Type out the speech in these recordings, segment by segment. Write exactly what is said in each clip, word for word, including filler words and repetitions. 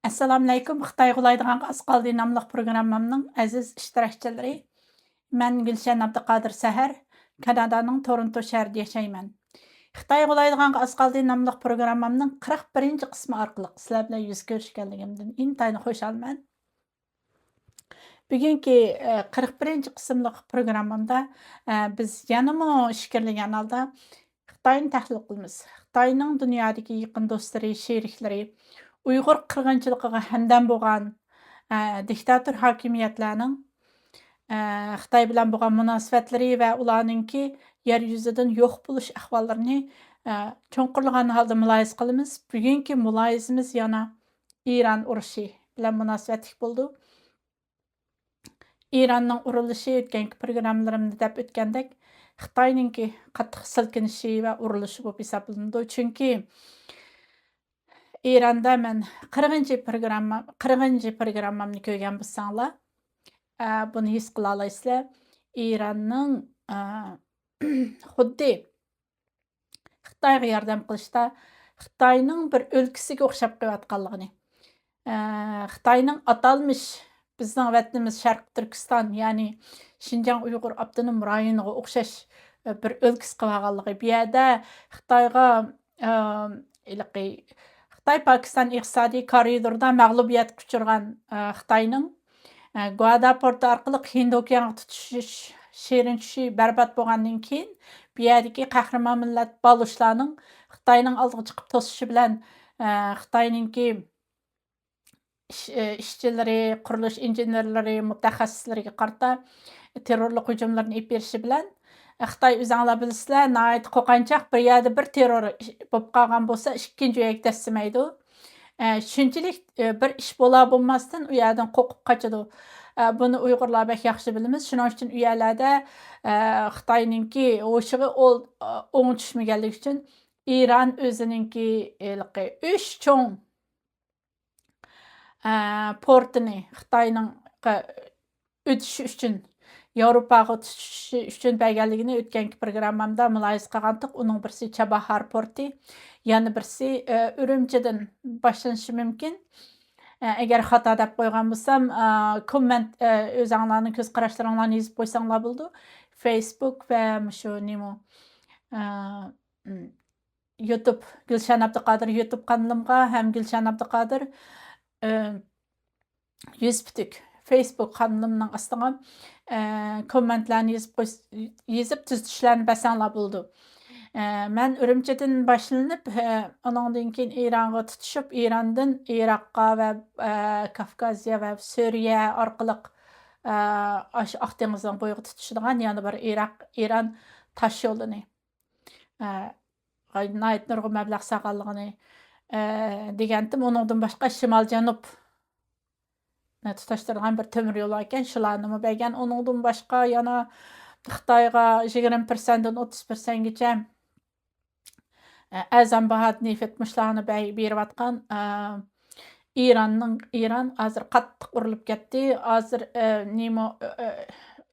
ئەسسالامۇئەلەيكۇم. خىتاي غۇلايدىغانغا ئاز قالدى ناملىق پروگراممامنىڭ ئەزىز ئىشتىراكچىلىرى. مەن گۈلشەن ئابدۇقادىر سەھەر، كانادانىڭ تورونتو شەھىرىدە ياشايمەن. خىتاي غۇلايدىغانغا ئاز قالدى ناملىق پروگراممامنىڭ قىرىق بىرىنچى قىسمى ئارقىلىق سىلەر بىلەن يۈز كۆرۈشكەنلىكىمدىن ئىنتايىن خۇشالمەن. بۈگۈنكى، ئە، قىرىق بىرىنچى قىسىملىق پروگراممامدا، ئە، بىز يەنىمۇ ئىچكىرىلىگەن ھالدا خىتاينى تەھلىل قىلىمىز. خىتاينىڭ دۇنيادىكى يېقىن دوستلىرى، شېرىكلىرى، ئۇيغۇر قىرغىنچىلىقىغا ھەمدەم بولغان، ئە، دىكتاتور ھاكىمىيەتلەرنىڭ، ئە، خىتاي بىلەن بولغان مۇناسىۋەتلىرى ۋە ئۇلارنىڭكى يەر يۈزىدىن يوق بولۇش ئەھۋاللىرىنى، ئە، چوڭقۇرلىغان ھالدا مۇلاھىزە قىلىمىز. بۈگۈنكى مۇلاھىزىمىز يەنە ئىران ئۇرۇشى بىلەن مۇناسىۋەتلىك بولىدۇ. ئىراننىڭ ئۇرۇلۇشى ئۆتكەنكى پروگراممىلىرىمدا دەپ ئۆتكەندەك، خىتاينىڭكى قاتتىق سىلكىنىشى ۋە ئۇرۇلۇشى بولۇپ ھېسابلىنىدۇ. چۈنكى ئىراندا مەن قىرىقىنچى پروگرامما، قىرىقىنچى پروگراممامنى كۆرگەن بولساڭلار، ئە، بۇنى ھېس قىلالايسىلەر. ئىراننىڭ، ئە، خۇددى خىتايغا ياردەم قىلىشتا خىتاينىڭ بىر ئۆلكىسىگە ئوخشاپ قېلىۋاتقانلىقىنى، ئە، خىتاينىڭ ئاتالمىش بىزنىڭ ۋەتىنىمىز شەرقىي تۈركىستان، يەنى شىنجاڭ ئۇيغۇر ئاپتونوم رايونىغا ئوخشاش، ئە، بىر ئۆلكىسى قىلىۋالغانلىقى، بۇ يەردە خىتايغا، ئە، ھېلىقى خىتاي پاكىستان ئىقتىسادىي كارىدوردا مەغلۇبىيەتكە ئۇچرىغان، ئە، خىتاينىڭ، ئە، گۇادا پورتى ئارقىلىق ھىندى ئوكيانغا تۇتىشىش شېرىن چۈشى بەربات بولغاندىن كېيىن، بۇ يەردىكى قەھرىمان مىللەت بالۇچلارنىڭ خىتاينىڭ ئالدىغا چىقىپ توسۇشى بىلەن، ئە، خىتاينىڭكى ئىش-، ئىشچىلىرى، قۇرۇلۇش ئىنژېنېرلىرى، مۇتەخەسسىسلىرىگە قارىتا تېررورلۇق ھۇجۇملىرىنى ئېلىپ بېرىشى بىلەن، خىتاي ئۆزەڭلار بىلىسىلەر، ناھايىتى قورقۇنچاق، بىر يەردە بىر تېررور ئىش بولۇپ قالغان بولسا، ئىككىنچى يەرگە دەسسىمەيدۇ. ئە، شۇنچىلىك، ئە، بىر ئىش بولا بولماستىن، ئۇ يەردىن قورقۇپ قاچىدۇ. ئە، بۇنى ئۇيغۇرلار بەك ياخشى بىلىمىز. شۇنىڭ ئۈچۈن ئۇ يەرلەردە، ئە، خىتاينىڭكى ھوشىغا ئول-، ئوڭ چۈشمىگەنلىكى ئۈچۈن، ئىران ئۆزىنىڭكى ھېلىقى ئۈچ چوڭ ئە، پورتىنى خىتاينىڭ قە-، ئۆتۈشى ئۈچۈن، ياۋروپاغا تۇتىشى ئۈچۈن بەرگەنلىكىنى ئۆتكەنكى پروگراممامدا مۇلاھىزە قىلغانتۇق. ئۇنىڭ بىرسى چاباھار پورتى، يەنە بىرسى، ئە، ئۈرۈمچىدىن باشلىنىشى مۇمكىن. ئە، ئەگەر خاتا دەپ قويغان بولسام، ئە، كوممېنت، ئە، ئۆزەڭلارنىڭ كۆز قاراشلىرىڭلارنى يېزىپ قويساڭلار بولىدۇ. فېيسبۇك ۋە مۇشۇ نېمە، ئە، يۇتۇب، گۈلشەن ئابدۇقادىر يۇتۇب قانىلىمغا ھەم گۈلشەن ئابدۇقادىر، ئە، يۈز پۈتۈك فېيسبۇك قانىلىمنىڭ ئاستىغا، ئە، كوممېنتلارنى يېزىپ قويس-، يېزىپ تۈزىتىشلەرنى بەرسەڭلار بولىدۇ. ئە، مەن ئۈرۈمچىدىن باشلىنىپ، ئە، ئۇنىڭدىن كېيىن ئىرانغا تۇتىشىپ، ئىراندىن ئىراققا ۋە، ئە، كاۋكازىيە ۋە سۈرىيە ئارقىلىق، ئە، ئاشۇ ئاق دېڭىزنىڭ بويىغا تۇتىشىدىغان يەنە بىر ئىراق، ئىران تاش يولىنى، ئە، ناھايىتى نۇرغۇن مەبلەغ سالغانلىقىنى، ئە، دېگەنتىم. ئۇنىڭدىن باشقا شىمال جەنۇب تۇتاشتۇرىدىغان بىر تۆمۈر يول بار ئىكەن، شۇلارنىمۇ بەرگەن. ئۇنىڭدىن باشقا يەنە خىتايغا يىگىرمە پىرسەنتتىن ئوتتۇز پىرسەنتكىچە، ئە، ئەرزان باھادا نېفىت مۇشۇلارنى بە-، بېرىۋاتقان، ئە، ئىراننىڭ، ئىران ھازىر قاتتىق ئۇرۇلۇپ كەتتى. ھازىر، ئە، نېمە، ئە، ئە،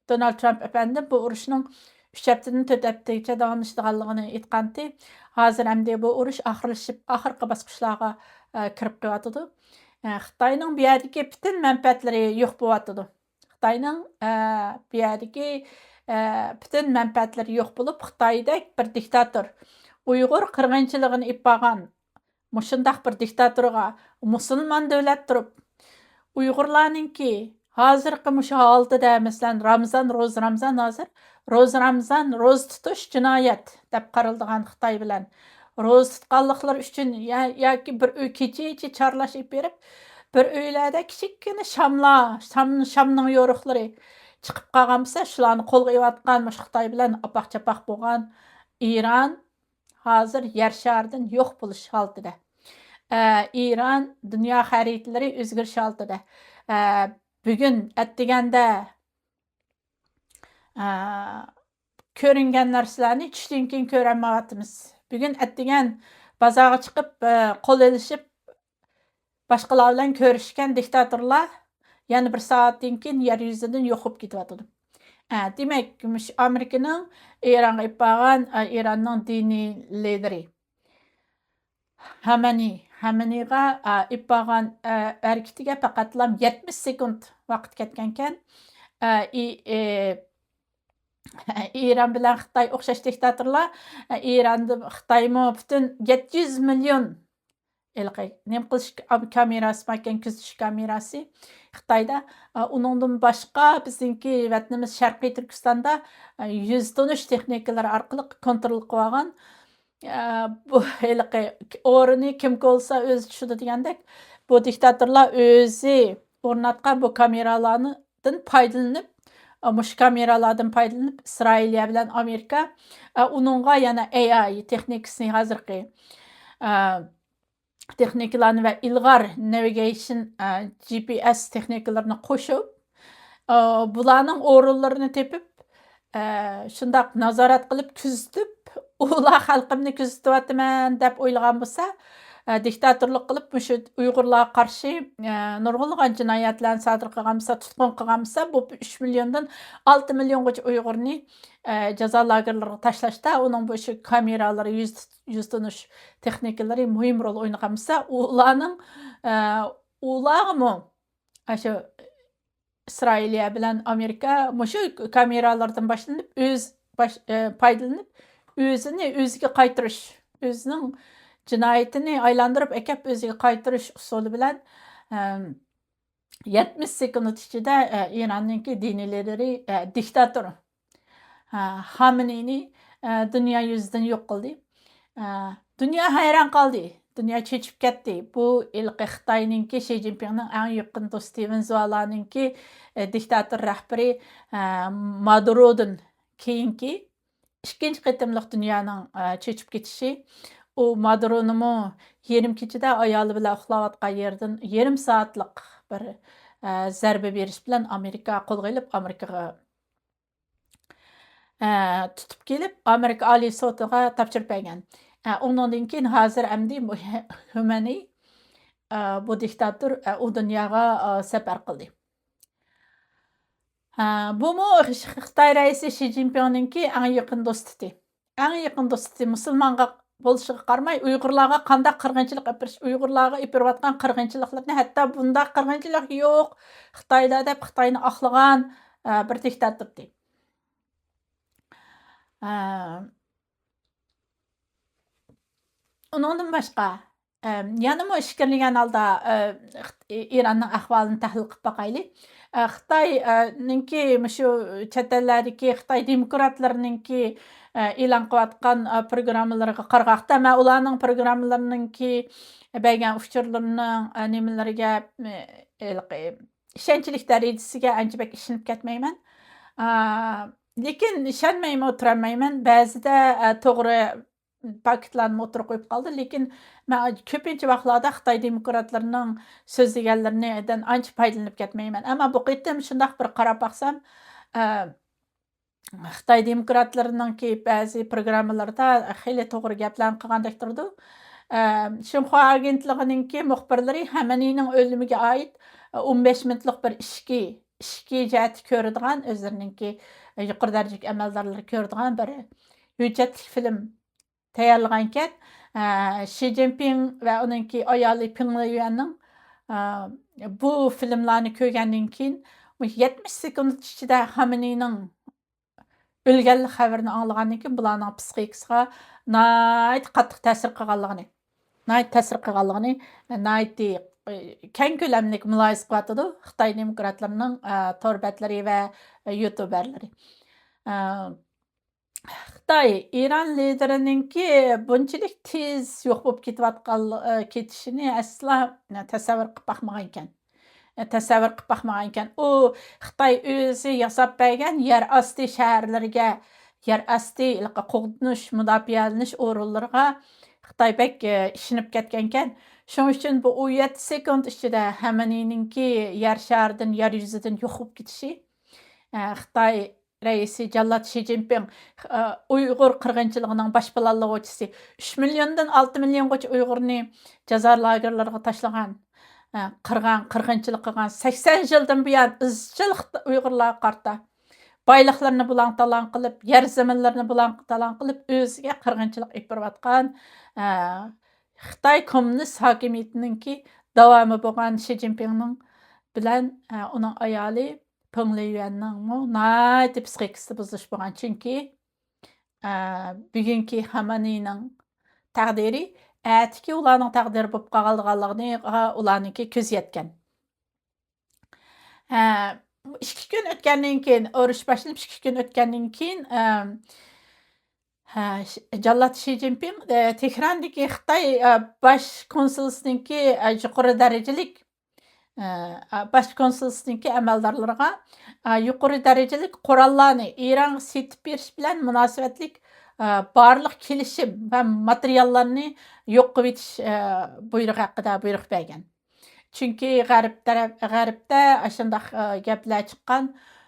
دونالد ترامپ ئەپەندى بۇ ئۇرۇشنىڭ ئۈچ ھەپتىدىن تۆت ھەپتىگىچە داۋاملىشىدىغانلىقىنى ئېيتقانتى. ھازىر ئەمدى بۇ ئۇرۇش ئاخىرلىشىپ، ئاخىرقى باسقۇچلارغا، ئە، كىرىپ قېلىۋاتىدۇ. ئە، خىتاينىڭ بۇ يەردىكى پۈتۈن مەنپەئەتلىرى يوق بولۇۋاتىدۇ. خىتاينىڭ، ئە، بۇ يەردىكى، ئە، پۈتۈن مەنپەئەتلىرى يوق بولۇپ، خىتايدەك بىر دىكتاتور، ئۇيغۇر قىرغىنچىلىقىنى ئېلىپ بارغان مۇشۇنداق بىر دىكتاتورغا مۇسۇلمان دۆلەت تۇرۇپ، ئۇيغۇرلارنىڭكى ھازىرقى مۇشۇ ھالىتىدە، مەسىلەن، رامىزان، روزا رامىزان ھازىر، روزا رامىزان، روزا تۇتۇش جىنايەت دەپ قارىلىدىغان خىتاي بىلەن، روزا تۇتقانلىقلىرى ئۈچۈن يا-، ياكى بىر ئۆي كېچىچە چارلاش ئېلىپ بېرىپ، بىر ئۆيلەردە كىچىككىنە شاملار، شام، شامنىڭ يورۇقلىرى چىقىپ قالغان بولسا، شۇلارنى قولغا ئېلىۋاتقان مۇشۇ خىتاي بىلەن ئاپاق-چاپاق بولغان ئىران ھازىر يەر شارىدىن يوق بولۇش ھالىتىدە. ئە، ئىران دۇنيا خەرىتىلىرى ئۆزگىرىش ھالىتىدە. ئە، بۈگۈن ئەتىگەندە، ئە، كۆرۈنگەن نەرسىلەرنى چۈشتىن كېيىن كۆرەلمەيۋاتىمىز. بۈگۈن ئەتىگەن بازارغا چىقىپ، ئە، قول ئېلىشىپ، باشقىلار بىلەن كۆرۈشكەن دىكتاتورلار يەنە بىر سائەتتىن كېيىن يەر يۈزىدىن يوق بولۇپ كېتىۋاتىدۇ. ئە، دېمەك، مۇشۇ ئامېرىكىنىڭ ئىرانغا ئېلىپ بارغان، ئە، ئىراننىڭ دىنىي لىدېرى خامنەئى، خامنېيغا، ئا، ئېلىپ بارغان، ئا، ھەرىكىتىگە پەقەتلا يەتمىش سېكۇنت ۋاقىت كەتكەنكەن. ئا، ئى-، ئى-، ئىران بىلەن خىتاي ئوخشاش دىكتاتورلار. ئىراندا، خىتايمۇ پۈتۈن يەتتە يۈز مىليون ھېلىقى نېمە قىلىش كامېراسى باركەن، كۆزىتىش كامېراسى خىتايدا. ئۇنىڭدىن باشقا بىزنىڭكى ۋەتىنىمىز شەرقىي تۈركىستاندا يۈز تونۇش تېخنىكىلىرى ئارقىلىق كونترول قىلىۋالغان. بۇ ھېلىقى ئورنى كىمگە بولسا ئۆزى چۈشىدۇ دېگەندەك، بۇ دىكتاتورلار ئۆزى ئورناتقان بۇ كامېرالارنى دىن پايدىلىنىپ، مۇشۇ كامېرالاردىن پايدىلىنىپ، ئىسرائىلىيە بىلەن ئامېرىكا، ئۇنىڭغا يەنە ئېي ئاي تېخنىكىسىنى، ھازىرقى تېخنىكىلارنى ۋە ئىلغار نېۋىگەيشن، جى پى ئېس تېخنىكىلىرىنى قوشۇپ، بۇلارنىڭ ئورۇنلىرىنى تېپىپ، شۇنداق نازارەت قىلىپ، كۆزىتىپ، ئۇلار خەلقىمنى كۆزىتىۋاتىمەن دەپ ئويلىغان بولسا، ئە، دىكتاتورلۇق قىلىپ، مۇشۇ ئۇيغۇرلارغا قارشى، ئە، نۇرغۇنلىغان جىنايەتلەرنى سادىر قىلغان بولسا، تۇتقۇن قىلغان بولسا، بۇ ئۈچ مىليوندىن ئالتە مىليونغىچە ئۇيغۇرنى، ئە، جازا لاگېرلىرىغا تاشلاشتا ئۇنىڭ بۇ شۇ كامېرالىرى، يۈز، يۈز تونۇش تېخنىكىلىرى مۇھىم رول ئوينىغان بولسا، ئۇلارنىڭ، ئە، ئۇلارغىمۇ، ئاشۇ ئىسرائىلىيە بىلەن ئامېرىكا مۇشۇ كامېرالاردىن باشلىنىپ، ئۆز باش-، ئە، پايدىلىنىپ، ئۆزىنى ئۆزىگە قايتۇرۇش، ئۆزىنىڭ جىنايىتىنى ئايلاندۇرۇپ ئەكەپ ئۆزىگە قايتۇرۇش ئۇسۇلى بىلەن، ئەم، يەتمىش سېكۇنت ئىچىدە، ئە، ئىراننىڭكى دىنىي لىدېرى، ئە، دىكتاتور، ئە، خامنېينى، ئە، دۇنيا يۈزىدىن يوق قىلدى. ئە، دۇنيا ھەيران قالدى. دۇنيا چۆچۈپ كەتتى. بۇ ھېلىقى خىتاينىڭكى، شى جىنپىڭنىڭ ئەڭ يېقىن دوستى ۋېنزۇئېلانىڭكى، ئە، دىكتاتور رەھبىرى، ئە، مادۇرودىن كېيىنكى ئىككىنچى قېتىملىق دۇنيانىڭ، ئە، چۆچۈپ كېتىشى. ئۇ مادۇرونىمۇ يېرىم كېچىدە ئايالى بىلەن ئۇخلاۋاتقان يېرىدىن يېرىم سائەتلىك بىر، ئە، زەربە بېرىش بىلەن ئامېرىكا قولغا ئېلىپ، ئامېرىكىغا، ئە، تۇتۇپ كېلىپ، ئامېرىكا ئالىي سوتىغا تاپشۇرۇپ بەرگەن. ئە، ئۇنىڭدىن كېيىن ھازىر ئەمدى بۇ خامنېي، ئە، بۇ دىكتاتور، ئە، ئۇ دۇنياغا، ئە، سەپەر قىلدى. ھە، بۇمۇ خىتاي رەئىسى شى جىنپىڭنىڭكى ئەڭ يېقىن دوستى. ئەڭ يېقىن دوستى مۇسۇلمانغا بولۇشىغا قارىماي، ئۇيغۇرلارغا قانداق قىرغىنچىلىق ئېلىپ بېرىش، ئۇيغۇرلارغا ئېلىپ بېرىۋاتقان قىرغىنچىلىقلىرىنى، ھەتتا بۇنداق قىرغىنچىلىق يوق، خىتايلار دەپ خىتاينى ئاقلىغان، ئە، بىر دىكتاتور. ئە، ئۇنىڭدىن باشقا، ئەم، يەنىمۇ ئىچكىرىلىگەن ھالدا، ئە، ئىراننىڭ ئەھۋالىنى تەھلىل قىلىپ باقايلى. ئە، خىتاي، ئە، نىڭكى مۇشۇ چەت ئەللەردىكى خىتاي دېموكراتلىرىنىڭكى، ئە، ئېلان قىلىۋاتقان، ئە، پروگراممىلىرىغا قارىغاقتا، مەن ئۇلارنىڭ پروگراممىلىرىنىڭكى بەرگەن ئۇچۇرلىرىنىڭ، ئە، نېمىلىرىگە، ئە، ھېلىقى ئىشەنچلىك دەرىجىسىگە ئانچە بەك ئىشىنىپ كەتمەيمەن. ئا، لېكىن ئىشەنمەيمۇ تۇرالمايمەن. بەزىدە، ئە، توغرا پاكىتلارنى ئوتتۇرىغا قويۇپ قالدى. لېكىن مەن كۆپىنچە ۋاقىتلاردا خىتاي دېموكراتلىرىنىڭ سۆزلىگەنلىرىنىڭ ئانچە پايدىلىنىپ كەتمەيمەن. ئەمما بۇ قېتىم شۇنداق بىر قاراپ باقسام، ئە، خىتاي دېموكراتلىرىنىڭكى بەزى پروگراممىلىرىدا خېلى توغرا گەپلەرنى قىلغاندەك تۇرىدۇ. ئە، شىنخۇا ئاگېنتلىقىنىڭكى مۇخبىرلىرى خامنېينىڭ ئۆلۈمىگە ئائىت ئون بەش مىنۇتلۇق بىر ئىچكى، ئىچكى جەھەتتە كۆرىدىغان، ئۆزلىرىنىڭكى يۇقىرى دەرىجىلىك ئەمەلدارلىرى كۆرىدىغان بىر ھۆججەتلىك فىلىم تەييارلىغانىكەن. ئە، شى جىنپىڭ ۋە ئۇنىڭكى ئايالى پېڭ لېيۈەننىڭ، ئە، بۇ فىلىملارنى كۆرگەندىن كېيىن، بۇ يەتمىش سېكۇنت ئىچىدە خامنېينىڭ ئۆلگەنلىك خەۋىرىنى ئاڭلىغاندىن كېيىن، بۇلارنىڭ پىسخىكىسىغا ناھايىتى قاتتىق تەسىر قىلغانلىقىنى، ناھايىتى تەسىر قىلغانلىقىنى ناھايىتى، ئە، كەڭ كۆلەملىك مۇلاھىزە قىلىۋاتىدۇ خىتاي دېموكراتلىرىنىڭ، ئە، تور بەتلىرى ۋە يۇتۇبەرلىرى. ئە، خىتاي ئىران لىدېرىنىڭكى بۇنچىلىك تېز يوق بولۇپ كېتىۋاتقان، ئە، كېتىشىنى ئەسلا تەسەۋۋۇر قىلىپ باقمىغانىكەن. ئە، تەسەۋۋۇر قىلىپ باقمىغانىكەن. ئۇ خىتاي ئۆزى ياساپ بەرگەن يەر ئاستى شەھەرلىرىگە، يەر ئاستى ھېلىقى قوغدىنىش، مۇداپىئەلىنىش ئورۇنلىرىغا خىتاي بەك، ئە، ئىشىنىپ كەتكەنكەن. شۇنىڭ ئۈچۈن بۇ ئون يەتتە سېكۇنت ئىچىدە خامنېينىڭكى يەر شارىدىن، يەر يۈزىدىن يوق بولۇپ كېتىشى، ئە، خىتاي رەئىسى جاللات شى جىنپىڭ، ئە، ئۇيغۇر قىرغىنچىلىقىنىڭ باش پىلانلىغۇچىسى، ئۈچ مىليوندىن ئالتە مىليونغىچە ئۇيغۇرنى جازا لاگېرلىرىغا تاشلىغان، ئە، قىرغان، قىرغىنچىلىق قىلغان، سەكسەن يىلدىن بۇيان ئىزچىل خىت-، ئۇيغۇرلارغا قارىتا بايلىقلىرىنى بۇلاڭ-تالاڭ قىلىپ، يەر زېمىنلىرىنى بۇلاڭ-تالاڭ قىلىپ، ئۆزىگە قىرغىنچىلىق ئېلىپ بېرىۋاتقان، ئە، خىتاي كوممۇنىست ھاكىمىيىتىنىڭكى داۋامى بولغان شى جىنپىڭنىڭ بىلەن، ئە، ئۇنىڭ ئايالى پېڭ لېيۈەننىڭمۇ ناھايىتى پسىخىكىسى بۇزۇلۇش بولغان. چۈنكى، ئە، بۈگۈنكى خامنېينىڭ تەقدىرى ئەتىكى ئۇلارنىڭ تەقدىرى بولۇپ قالغانلىقىغا ئۇلارنىڭكى كۆزى يەتكەن. ھە، ئىككى كۈن ئۆتكەندىن كېيىن، ئۇرۇش باشلىنىپ ئىككى كۈن ئۆتكەندىن كېيىن، ئەم، ھە، ش-، جاللات شى جىنپىڭ، ئە، تېھراندىكى خىتاي، ئە، باش كونسۇلىسىنىڭكى، ئە، يۇقىرى دەرىجىلىك، ئە، ئە، باش كونسۇلىسىنىڭكى ئەمەلدارلىرىغا، ئە، يۇقىرى دەرىجىلىك قوراللارنى ئىرانغا سېتىپ بېرىش بىلەن مۇناسىۋەتلىك، ئە، بارلىق كېلىشىم ۋە ماتېرىياللارنى يوق قىلىۋېتىش، ئە، بۇيرۇقى ھەققىدە بۇيرۇق بەرگەن. چۈنكى غەرب تەرەپ، غەربتە ئاشۇنداق، ئە، گەپلەر چىققان،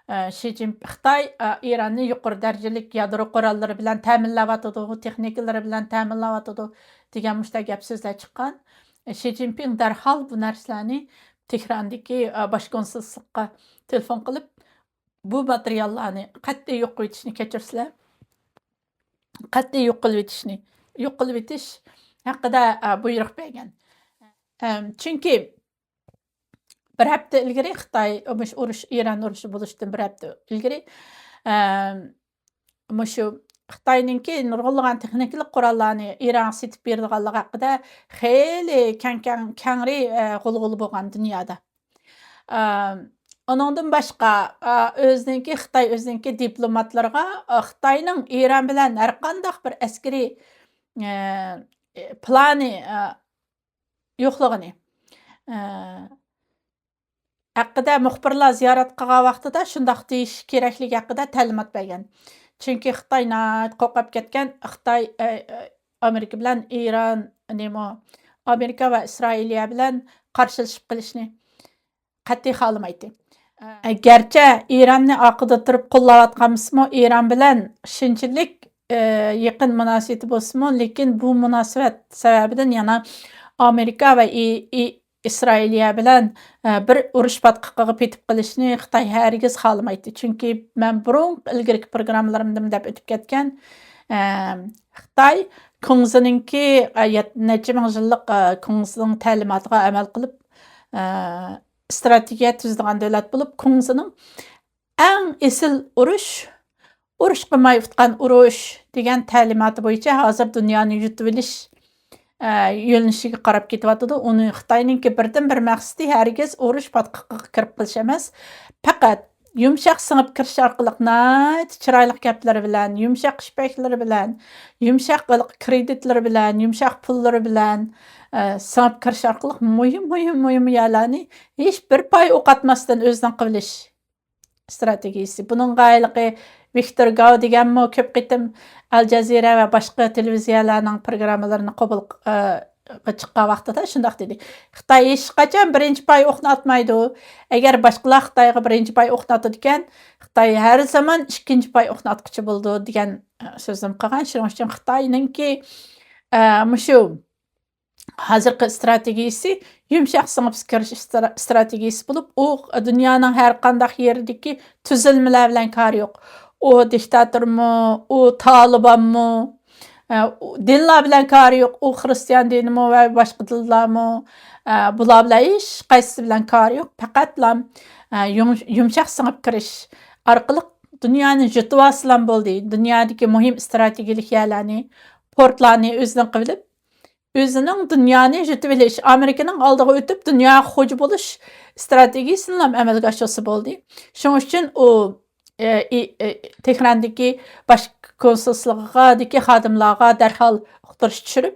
ئە، شى جىن-، خىتاي، ئە، ئىراننى يۇقىرى دەرىجىلىك يادرو قوراللىرى بىلەن تەمىنلەۋاتىدۇ، تېخنىكىلىرى بىلەن تەمىنلەۋاتىدۇ دېگەن مۇشۇنداق گەپ سۆزلەر چىققان. شى جىنپىڭ دەرھال بۇ نەرسىلەرنى تېھراندىكى، ئە، باش كونسۇللۇققا تېلېفون قىلىپ، بۇ ماتېرىياللارنى قەتئىي يوق قىلىۋېتىشنى، كەچۈرسىلەر، قەتئىي يوق قىلىۋېتىشنى، يوق قىلىۋېتىش ھەققىدە، ئە، بۇيرۇق بەرگەن. ئەم، چۈنكى بىر ھەپتە ئىلگىرى خىتاي، مۇشۇ ئۇرۇش، ئىران ئۇرۇشى بولۇشتىن بىر ھەپتە ئىلگىرى، ئەم، مۇشۇ خىتاينىڭكى نۇرغۇنلىغان تېخنىكىلىق قوراللارنى ئىرانغا سېتىپ بېرىدىغانلىقى ھەققىدە خېلى كەڭ، كەڭ، كەڭرى، ئە، غۇلغۇلا بولغان دۇنيادا. ئە، ئۇنىڭدىن باشقا، ئە، ئۆزىنىڭكى، خىتاي ئۆزىنىڭكى دىپلوماتلىرىغا، ئە، خىتاينىڭ ئىران بىلەن ھەرقانداق بىر ئەسكىرىي، ئە، پىلانى، ئە، يوقلۇقىنى، ئە، ھەققىدە مۇخبىرلار زىيارەت قىلغان ۋاقتىدا شۇنداق دېيىش كېرەكلىكى ھەققىدە تەلىمات بەرگەن. چۈنكى خىتاي ناھايىتى قورقۇپ كەتكەن، خىتاي، ئە، ئە، ئامېرىكا بىلەن ئىران، نېمە، ئامېرىكا ۋە ئىسرائىلىيە بىلەن قارشىلىشىپ قېلىشنى قەتئىي خالىمايتتى. ئە، گەرچە ئىراننى ئارقىدا تۇرۇپ قوللاۋاتقان بولسىمۇ، ئىران بىلەن شۇنچىلىك، ئە، يېقىن مۇناسىۋىتى بولسىمۇ، لېكىن بۇ مۇناسىۋەت سەۋەبىدىن يەنە ئامېرىكا ۋە ئى-، ئى-، ئىسرائىلىيە بىلەن، ئە، بىر ئۇرۇش پاتقىقىغا پېتىپ قېلىشنى خىتاي ھەرگىز خالىمايتتى. چۈنكى مەن بۇرۇنقى ئىلگىرىكى پروگراممىلىرىمدىمۇ دەپ ئۆتۈپ كەتكەن، ئە، خىتاي كۇڭزىنىڭكى، ئە، يەت-، نەچچە مىڭ يىللىق، ئە، كۇڭزىنىڭ تەلىماتىغا ئەمەل قىلىپ، ئە، ئىستراتېگىيە تۈزىدىغان دۆلەت بولۇپ، كۇڭزىنىڭ ئەڭ ئېسىل ئۇرۇش، ئۇرۇش قىلماي ئۇتقان ئۇرۇش دېگەن تەلىماتى بويىچە ھازىر دۇنيانى يۇتۇۋېلىش، ئە، يۆنىلىشىگە قاراپ كېتىۋاتىدۇ. ئۇنى خىتاينىڭكى بىردىنبىر مەقسىتى ھەرگىز ئۇرۇش پاتقىقىغا كىرىپ قېلىش ئەمەس، پەقەت يۇمشاق سىڭىپ كىرىش ئارقىلىق ناھايىتى چىرايلىق گەپلىرى بىلەن، يۇمشاق ئىپەكلىرى بىلەن، يۇمشاق ھېلىقى كرېدىتلىرى بىلەن، يۇمشاق پۇللىرى بىلەن، ئە، سىڭىپ كىرىش ئارقىلىق مۇھىم، مۇھىم، مۇھىم يەرلەرنى ھېچ بىر پاي ئوق ئاتماستىن ئۆزىنىڭ قىلىۋېلىش ئىستراتېگىيىسى. بۇنىڭغا ھېلىقى ۋىكتور گاۋ دېگەنمۇ كۆپ قېتىم ئەل جەزىرە ۋە باشقا تېلېۋىزىيەلەرنىڭ پروگراممىلىرىنى قوبۇل، ئە، چىققان ۋاقتىدا شۇنداق دېدى. خىتاي ھېچقاچان بىرىنچى پاي ئوقنى ئاتمايدۇ. ئەگەر باشقىلار خىتايغا بىرىنچى پاي ئوقنى ئاتىدىكەن، خىتاي ھەر زامان ئىككىنچى پاي ئوقنى ئاتقۇچى بولىدۇ دېگەن، ئە، سۆزنىمۇ قىلغان. شۇنىڭ ئۈچۈن خىتاينىڭكى، ئە، مۇشۇ ھازىرقى ئىستراتېگىيىسى يۇمشاق سىڭىپ كىرىش ئىسترا-، ئىستراتېگىيىسى بولۇپ، ئۇ دۇنيانىڭ ھەر قانداق يېرىدىكى تۈزۈلمىلەر بىلەن كارى يوق. ئۇ دىكتاتورمۇ، ئۇ تالىبانمۇ، ئە، ئۇ دىنلار بىلەن كارى يوق. ئۇ خىرىستىيان دىنىمۇ ۋە باشقا دىنلارمۇ، ئە، بۇلار بىلەن ھېچ قايسىسى بىلەن كارى يوق. پەقەتلا، ئە، يۇم-، يۇمشاق سىڭىپ كىرىش ئارقىلىق دۇنيانى يۇتۇۋالسىلا بولدى. دۇنيادىكى مۇھىم ئىستراتېگىيەلىك يەرلەرنى، پورتلارنى ئۆزىنىڭ قىلىپ، ئۆزىنىڭ دۇنيانى يۇتۇۋېلىش، ئامېرىكىنىڭ ئالدىغا ئۆتۈپ، دۇنياغا خوجا بولۇش ئىستراتېگىيىسىنىلا ئەمەلگە ئاشۇرسا بولدى. شۇنىڭ ئۈچۈن ئۇ، ئى، ئى، ئى، تېھراندىكى باش كونسۇللۇقىدىكى خادىملارغا دەرھال ئۇقتۇرۇش چۈشۈرۈپ،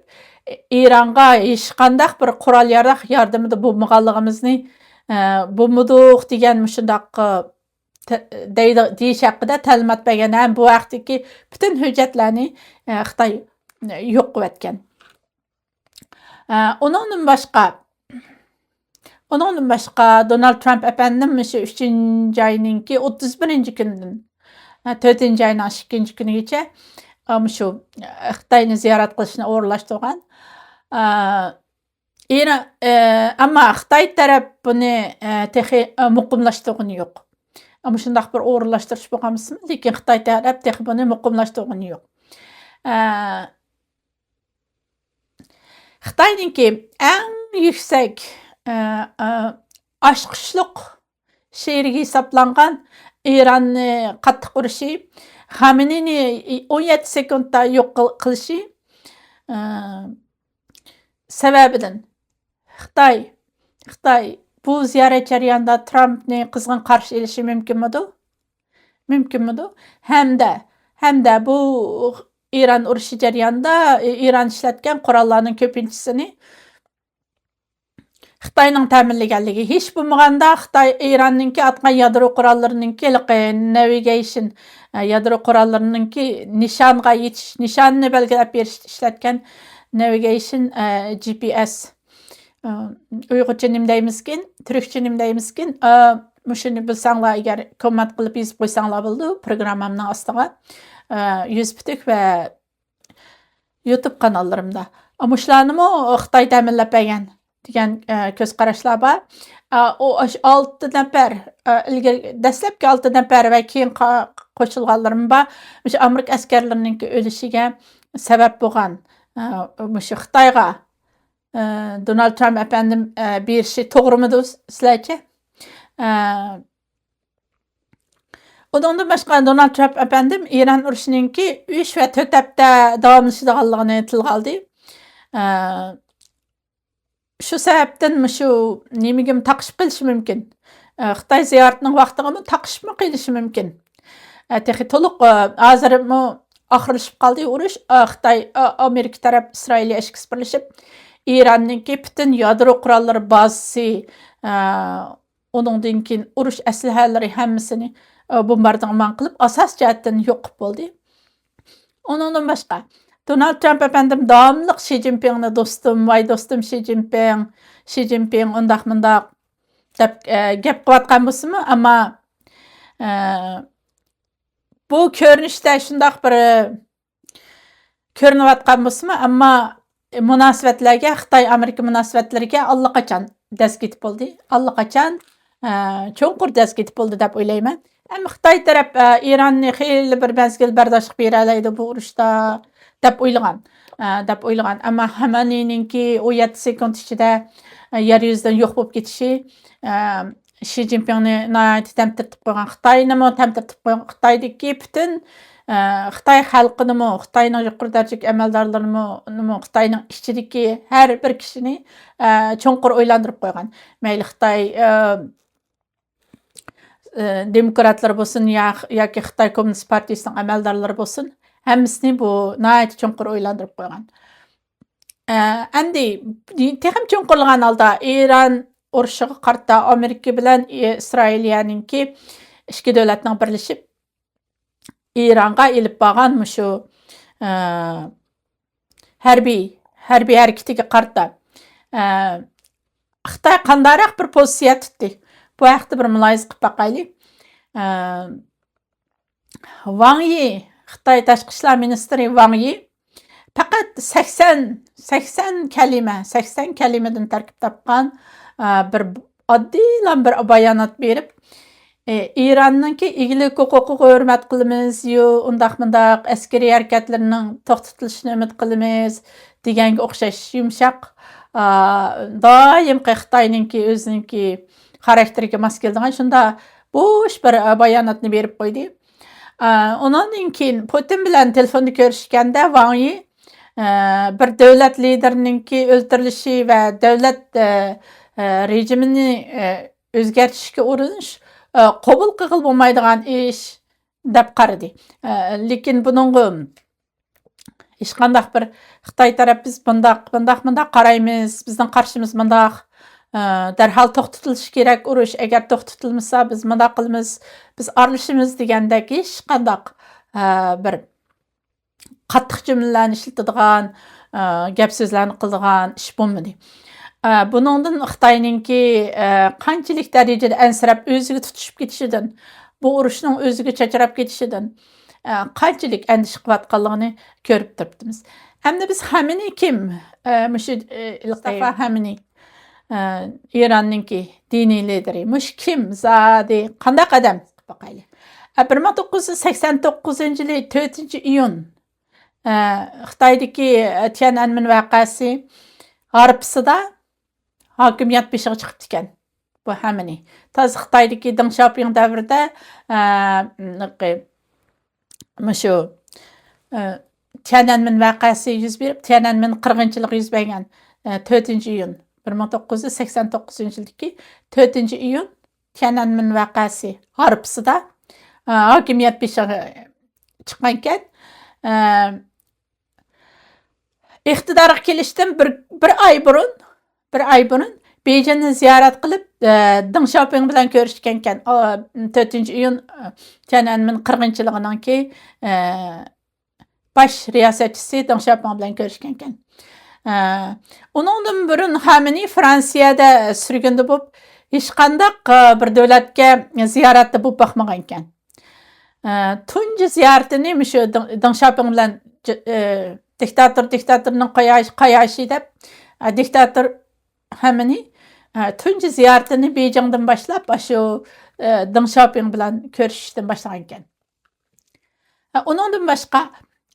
ئى، ئىرانغا ھېچقانداق بىر قورال ياراغ ياردىمىدە بولمىغانلىقىمىزنى، ئە، بولمىدۇق دېگەن مۇشۇنداق، ئە، تە-، دەيدۇ، دېيىش ھەققىدە تەلىمات بەرگەن ھەم بۇ ھەقتىكى پۈتۈن ھۆججەتلەرنى، ئە، خىتاي يوق قىلىۋەتكەن. ئە، ئۇنىڭدىن باشقا، ئۇنىڭدىن باشقا، دونالد ترامپ ئەپەندىم مۇشۇ ئۈچىنچى ئاينىڭكى ئوتتۇز بىرىنچى كۈنىدىن، ئە، تۆتىنچى ئاينىڭ ئىككىنچى كۈنىگىچە، ئە، مۇشۇ، ئە، خىتاينى زىيارەت قىلىشنى ئورۇنلاشتۇرغان. ئە، ئىرا-، ئە، ئەمما خىتاي تەرەپ بۇنى، ئە، تېخى، ئە، مۇقىملاشتۇرغىنى يوق. ئە، مۇشۇنداق بىر ئورۇنلاشتۇرۇش بولغان بولسىمۇ، لېكىن خىتاي تەرەپ تېخى بۇنى مۇقىملاشتۇرغىنى يوق. ئە، خىتاينىڭكى ئەڭ يۈكسەك، ئە، ئە، ئاچقۇچلۇق شېئىرگە ھېسابلانغان ئىراننى قاتتىق ئۇرۇشى، خامنېينى ئون يەتتە سېكۇنتتا يوق قىل-، قىلىشى، ئە، سەۋەبىدىن خىتاي، خىتاي بۇ زىيارەت جەريانىدا ترامپنى قىزغىن قارشى ئېلىشى مۇمكىنمىدۇ؟ مۇمكىنمىدۇ؟ ھەمدە، ھەمدە بۇ ئىران ئۇرۇشى جەريانىدا ئىران ئىشلەتكەن قوراللارنىڭ كۆپىنچىسىنى خىتاينىڭ تەمىنلىگەنلىكى، ھېچ بولمىغاندا خىتاي ئىراننىڭكى ئاتقان يادرو قوراللىرىنىڭكى ھېلىقى نەۋىگەيشن، ئە، يادرو قوراللىرىنىڭكى نىشانغا يېتىش، نىشاننى بەلگىلەپ بېرىشتە ئىشلەتكەن نەۋىگەيشن، ئە، جي پي ئېس. ئە، ئۇيغۇرچە نېمە دەيمىزكىن؟ تۈركچە نېمە دەيمىزكىن؟ ئە، مۇشۇنى بىلسەڭلار، ئەگەر كوممېنت قىلىپ يېزىپ قويساڭلار بولىدۇ پروگراممامنىڭ ئاستىغا. ئە، يۈز پۈتۈك ۋە يۇتۇب قاناللىرىمدا. مۇشۇلارنىمۇ خىتاي تەمىنلەپ بەرگەن دېگەن، ئە، كۆز قاراشلار بار. ئە، ئۇ ئاشۇ ئالتە نەپەر، ئە، ئىلگىرى دەسلەپكى ئالتە نەپەر ۋە كېيىن قا-، قوشۇلغانلىرىمۇ بار. مۇشۇ ئامېرىكا ئەسكەرلىرىنىڭكى ئۆلۈشىگە سەۋەب بولغان، ئە، مۇشۇ خىتايغا، ئە، دونالد ترامپ ئەپەندىم، ئە، بېرىشى توغرىمىدۇ سىلەرچە؟ ئە، ئۇنىڭدىن باشقا، دونالد ترامپ ئەپەندىم ئىران ئۇرۇشىنىڭكى ئۈچ ۋە تۆت ھەپتە داۋاملىشىدىغانلىقىنى تىلغا ئالدى. ئە، شۇ سەۋەبتىن مۇشۇ نېمىگىمۇ تاقىشىپ قېلىشى مۇمكىن. ئە، خىتاي زىيارىتىنىڭ ۋاقتىغىمۇ تاقىشىپمۇ قېلىشى مۇمكىن. ئە، تېخى تولۇق، ئە، ھازىرمۇ ئاخىرلىشىپ قالدى ئۇرۇش. ئە، خىتاي، ئە، ئامېرىكا تەرەپ ئىسرائىلىيە ئىككىسى بىرلىشىپ ئىراننىڭكى پۈتۈن يادرو قوراللىرى بازىسى، ئە، ئۇنىڭدىن كېيىن ئۇرۇش ئەسلىھەلىرى ھەممىسىنى، ئە، بومباردىمان قىلىپ، ئاساسىي جەھەتتىن يوق قىلىپ بولدى. ئۇنىڭدىن باشقا، دونالد ترامپ ئەپەندىم داۋاملىق شى جىنپىڭنى دوستۇم، ۋاي دوستۇم شى جىنپىڭ، شى جىنپىڭ ئۇنداق مۇنداق دەپ، ئە، گەپ قىلىۋاتقان بولسىمۇ، ئەمما، ئە، بۇ كۆرۈنۈشتە شۇنداق بىر كۆرۈنۈۋاتقان بولسىمۇ، ئەمما مۇناسىۋەتلەرگە، خىتاي ئامېرىكا مۇناسىۋەتلىرىگە ئاللىقاچان دەز كېتىپ بولدى. ئاللىقاچان، ئە، چوڭقۇر دەز كېتىپ بولدى دەپ ئويلايمەن. ئەمما خىتاي تەرەپ، ئە، ئىراننى خېلى بىر مەزگىل بەرداشلىق بېرەلەيدۇ بۇ ئۇرۇشتا دەپ ئويلىغان، ئە، دەپ ئويلىغان. ئەمما خامنېينىڭكى ئون يەتتە سېكۇنت ئىچىدە، ئە، يەر يۈزىدىن يوق بولۇپ كېتىشى، ئە، شى جىنپىڭنى ناھايىتى تەمتىرىتىپ قويغان، خىتاينىمۇ تەمتىرىتىپ قويغان، خىتايدىكى پۈتۈن، ئە، خىتاي خەلقىنىمۇ، خىتاينىڭ يۇقىرى دەرىجىلىك ئەمەلدارلىرىنىمۇ، نېمە، خىتاينىڭ ئىچىدىكى ھەر بىر كىشىنى، ئە، چوڭقۇر ئويلاندۇرۇپ قويغان. مەيلى خىتاي، ئە، ئە، دېموكراتلىرى بولسۇن يا، ياكى خىتاي كوممۇنىست پارتىيىسىنىڭ ئەمەلدارلىرى بولسۇن، ھەممىسىنى بۇ ناھايىتى چوڭقۇر ئويلاندۇرۇپ قويغان. ئە، ئەمدى تېخىمۇ چوڭقۇرلىغان ھالدا ئىران ئۇرۇشىغا قارىتا ئامېرىكا بىلەن ئىسرائىلىيەنىڭكى ئىككى دۆلەتنىڭ بىرلىشىپ ئىرانغا ئېلىپ بارغان مۇشۇ، ئە، ھەربىي، ھەربىي ھەرىكىتىگە قارىتا، ئە، خىتاي قانداقراق بىر پوزىتسىيە تۇتتى؟ بۇ ھەقتە بىر مۇلاھىزە قىلىپ باقايلى. ئە، ۋاڭ يى، خىتاي تاشقى ئىشلار مىنىستىرى ۋاڭ يى پەقەت سەكسەن، سەكسەن كەلىمە، سەكسەن كەلىمىدىن تەركىب تاپقان، ئە، بىر ئاددىيلا بىر بايانات بېرىپ، ئى-، ئىراننىڭكى ئىگىلىك ھوقۇقىغا ھۆرمەت قىلىمىز، يو، ئۇنداق مۇنداق ئەسكىرىي ھەرىكەتلىرىنىڭ توختىتىلىشىنى ئۈمىد قىلىمىز دېگەنگە ئوخشاش يۇمشاق، ئا، دائىمقى خىتاينىڭكى ئۆزىنىڭكى خاراكتېرىگە ماس كېلىدىغان شۇنداق بوش بىر، ئا، باياناتنى بېرىپ قويدى. ئا، ئۇنىڭدىن كېيىن پۇتىن بىلەن تېلېفوندا كۆرۈشكەندە ۋاڭ يى، ئا، بىر دۆلەت لىدېرىنىڭكى ئۆلتۈرۈلۈشى ۋە دۆلەت، ئا، ئا، رېجىمىنى، ئا، ئۆزگەرتىشكە ئۇرۇنۇش، ئە، قوبۇل قىلغىلى بولمايدىغان ئىش دەپ قارىدى. ئە، لېكىن بۇنىڭغا ھېچقانداق بىر خىتاي تەرەپ بىز مۇنداق، مۇنداق، مۇنداق قارايمىز، بىزنىڭ قارىشىمىز مۇنداق، ئە، دەرھال توختىتىلىشى كېرەك ئۇرۇش، ئەگەر توختىتىلمىسا بىز مۇنداق قىلىمىز، بىز ئارىلىشىمىز دېگەندەك ھېچقانداق، ئە، بىر قاتتىق جۈملىلەرنى ئىشلىتىدىغان، ئە، گەپ سۆزلەرنى قىلىدىغان ئىش بولمىدى. ئە، بۇنىڭدىن خىتاينىڭكى، ئە، قانچىلىك دەرىجىدە ئەنسىرەپ ئۆزىگە تۇتۇشۇپ كېتىشىدىن، بۇ ئۇرۇشنىڭ ئۆزىگە چاچراپ كېتىشىدىن، ئە، قانچىلىك ئەندىشە قىلىۋاتقانلىقىنى كۆرۈپ تۇرۇپتىمىز. ئەمدى بىز خامنېي كىم؟ ئە، مۇشۇ، ئە، مۇستافا خامنېي، ئە، ئىراننىڭكى دىنىي لىدېرى. مۇشۇ كىم زادى؟ قانداق ئادەم؟ باقايلى. ئە، بىر مىڭ توققۇز يۈز سەكسەن توققۇزىنچى يىلى تۆتىنچى ئىيۇن، ئە، خىتايدىكى، ئە، تيەنئەنمېن ۋەقەسى، ھارپىسىدا ھاكىمىيەت بېشىغا چىقىپتىكەن. بۇ خامنېي. تازا خىتايدىكى دېڭ شياۋپىڭ دەۋرىدە، ئە، مۇشۇ، ئە، تيەنئەنمېن ۋەقەسى يۈز بېرىپ، تيەنئەنمېن قىرغىنچىلىقى يۈز بەرگەن، ئە، تۆتىنچى ئىيۇن، بىر مىڭ توققۇز يۈز سەكسەن توققۇزىنچى يىلدىكى تۆتىنچى ئىيۇن تيەنئەنمېن ۋەقەسى ھارپىسىدا، ئە، ھاكىمىيەت بېشىغا چىققانىكەن. ئە، ئىقتىدارغا كېلىشتىن بىر، بىر ئاي بۇرۇن، بىر ئاي بۇرۇن بېيجىڭنى زىيارەت قىلىپ، ئە، دېڭ شياۋپىڭ بىلەن كۆرۈشكەنكەن. ئا، تۆتىنچى ئىيۇن، ئە، تيەنئەنمېن قىرغىنچىلىقىنىڭكى، ئە، باش رىياسەتچىسى دېڭ شياۋپىڭ بىلەن كۆرۈشكەنكەن. ئە، ئۇنىڭدىن بۇرۇن خامنېي فرانسىيەدە سۈرگۈندە بولۇپ، ھېچقانداق، ئە، بىر دۆلەتكە زىيارەتتە بولۇپ باقمىغانىكەن. ئە، تۇنجى زىيارىتىنى مۇشۇ دېڭ، دېڭ شياۋپىڭ بىلەن، ئە، دىكتاتور دىكتاتورنىڭ قاياشى، قاياشى دەپ، ئە، دىكتاتور خامنېي، ئە، تۇنجى زىيارىتىنى بېيجىڭدىن باشلاپ، ئاشۇ، ئە، دېڭ شياۋپىڭ بىلەن كۆرۈشۈشتىن باشلىغانىكەن. ئە، ئۇنىڭدىن باشقا،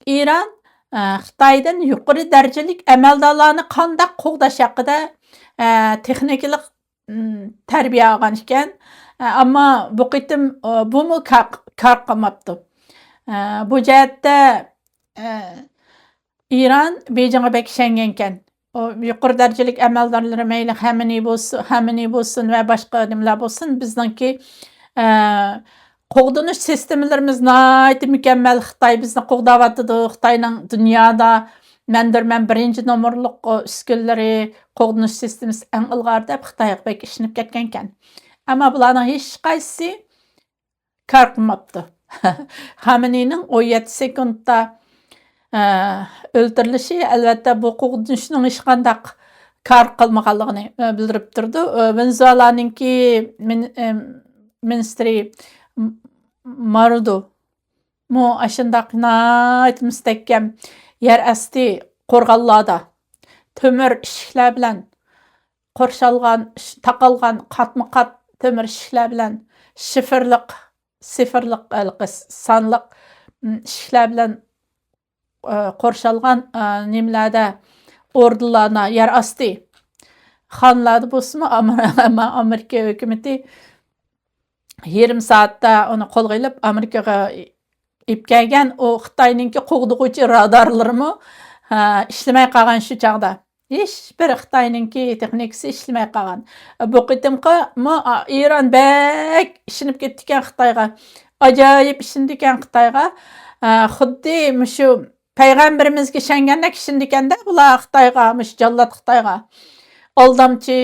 ئىران، ئە، خىتايدىن يۇقىرى دەرىجىلىك ئەمەلدارلارنى قانداق قوغداش ھەققىدە، ئە، تېخنىكىلىق، ئىم، تەربىيە ئالغان ئىكەن. ئە، ئەمما بۇ قېتىم، ئە، بۇمۇ كار، كار قىلماپتۇ. ئە، بۇ جەھەتتە، ئە، ئىران بېيجىڭغا بەك ئىشەنگەنكەن. ئۇ يۇقىرى دەرىجىلىك ئەمەلدارلىرى مەيلى خامنېي بولسۇن، خامنېي بولسۇن ۋە باشقا نېمىلەر بولسۇن، بىزنىڭكى، ئە، قوغدىنىش سىستېمىلىرىمىز ناھايىتى مۇكەممەل، خىتاي بىزنى قوغداۋاتىدۇ، خىتاينىڭ دۇنيادا مەندۇرمەن بىرىنچى نومۇرلۇق، ئۇ، ئۈسكۈنىلىرى، قوغدىنىش سىستېمىسى ئەڭ ئىلغار دەپ خىتايغا بەك ئىشىنىپ كەتكەنكەن. ئەمما بۇلارنىڭ ھېچقايسىسى كار قىلماپتۇ. خامنېينىڭ ئون يەتتە سېكۇنتتا، ئە، ئۆلتۈرۈلۈشى، ئەلۋەتتە، بۇ قوغدىنىشنىڭ ھېچقانداق كار قىلمىغانلىقىنى، ئە، بىلدۈرۈپ تۇرىدۇ. ئە، ۋېنېزۇېلانىڭكى مىن-، ئە، مىنىستىرى م-، مارودو مۇ ئاشۇنداق ناھايىتى مۇستەھكەم يەر ئاستى قورغانلاردا تۆمۈر ئىشىكلەر بىلەن قورشالغان، تاقالغان قاتمۇ قات تۆمۈر ئىشىكلەر بىلەن شىفېرلىق، شىفېرلىق، ھېلىقى سانلىق، م، ئىشىكلەر بىلەن، ئە، قورشالغان، ئە، نېمىلەردە، ئوردىلاردا، يەر ئاستى خانىلاردا بولسىمۇ، ئامېر-، ئامېرىكا ھۆكۈمىتى يېرىم سائەتتە ئۇنى قولغا ئېلىپ، ئامېرىكىغا ئېلىپ كەلگەن. ئۇ خىتاينىڭكى قوغدىغۇچى رادارلىرىمۇ، ھە، ئىشلىمەي قالغان شۇ چاغدا. ھېچبىر خىتاينىڭكى تېخنىكىسى ئىشلىمەي قالغان. بۇ قېتىمقىمۇ، ئا، ئىران بەك ئىشىنىپ كېتىپتىكەن خىتايغا. ئاجايىپ ئىشىنىدىكەن خىتايغا. ئا، خۇددى مۇشۇ پەيغەمبىرىمىزگە ئىشەنگەندەك ئىشىنىدىكەندە بۇلار خىتايغا، مۇشۇ جاللات خىتايغا. ئالدامچى،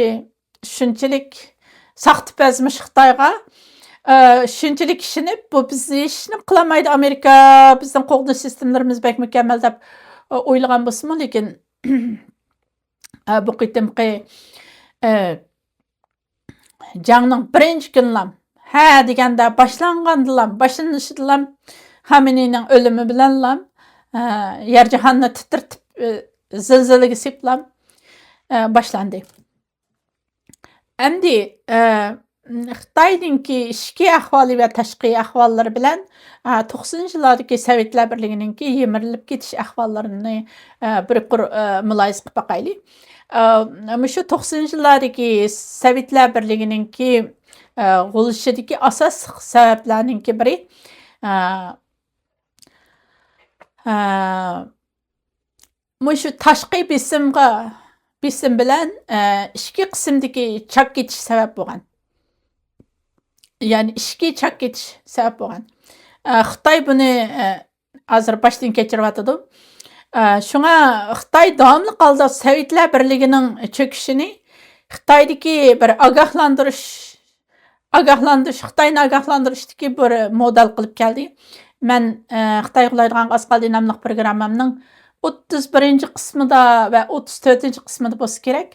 شۇنچىلىك ساختىپەز مۇشۇ خىتايغا. ئا، شۇنچىلىك ئىشىنىپ، بۇ بىز ھېچنېمە قىلالمايدۇ، ئامېرىكا بىزنىڭ قوغدىنىش سىستېمىلىرىمىز بەك مۇكەممەل دەپ، ئا، ئويلىغان بولسىمۇ، لېكىن، ئا، بۇ قېتىمقى، ئا، جەڭنىڭ بىرىنچى كۈنىلام، ھە دېگەندە باشلانغاندىلام، باشلىنىشىدىلام، خامنېينىڭ ئۆلۈمى بىلەنلام، ئە، يەر جاھاننى تىترىتىپ، ئە، زىلزىلىگە سېلىپلام، ئە، باشلاندى. ئەمدى، ئە، خىتاينىڭكى ئىچكى ئەھۋالى ۋە تاشقى ئەھۋاللىرى بىلەن، ئە، توقسىنىنچى يىللاردىكى سوۋېتلار بىرلىكىنىڭكى يىمىرىلىپ كېتىش ئەھۋاللىرىنى، ئە، بىر قۇر، ئە، مۇلاھىزە قىلىپ باقايلى. ئە، مۇشۇ توقسىنىنچى يىللاردىكى سوۋېتلار بىرلىكىنىڭكى، ئە، غۇلىشىدىكى ئاساسلىق سەۋەبلەرنىڭكى بىرى، ئە، ئە، مۇشۇ تاشقى بېسىمغا، بېسىم بىلەن، ئە، ئىچكى قىسىمدىكى چاك كېتىش سەۋەب بولغان. يەنى ئىچكى چاك كېتىش سەۋەب بولغان. ئە، خىتاي بۇنى، ئە، ھازىر باشتىن كەچۈرۈۋاتىدۇ. ئە، شۇڭا خىتاي داۋاملىق ھالدا سوۋېتلار بىرلىكىنىڭ چۆكۈشىنى خىتايدىكى بىر ئاگاھلاندۇرۇش، ئاگاھلاندۇرۇش، خىتاينى ئاگاھلاندۇرۇشتىكى بىر مودېل قىلىپ كەلدى. مەن، ئە، خىتايغا ئۇلايدىغان ئاز قالدى ناملىق پروگراممامنىڭ ئوتتۇز بىرىنچى قىسمىدا ۋە ئوتتۇز تۆتىنچى قىسمىدا بولسا كېرەك،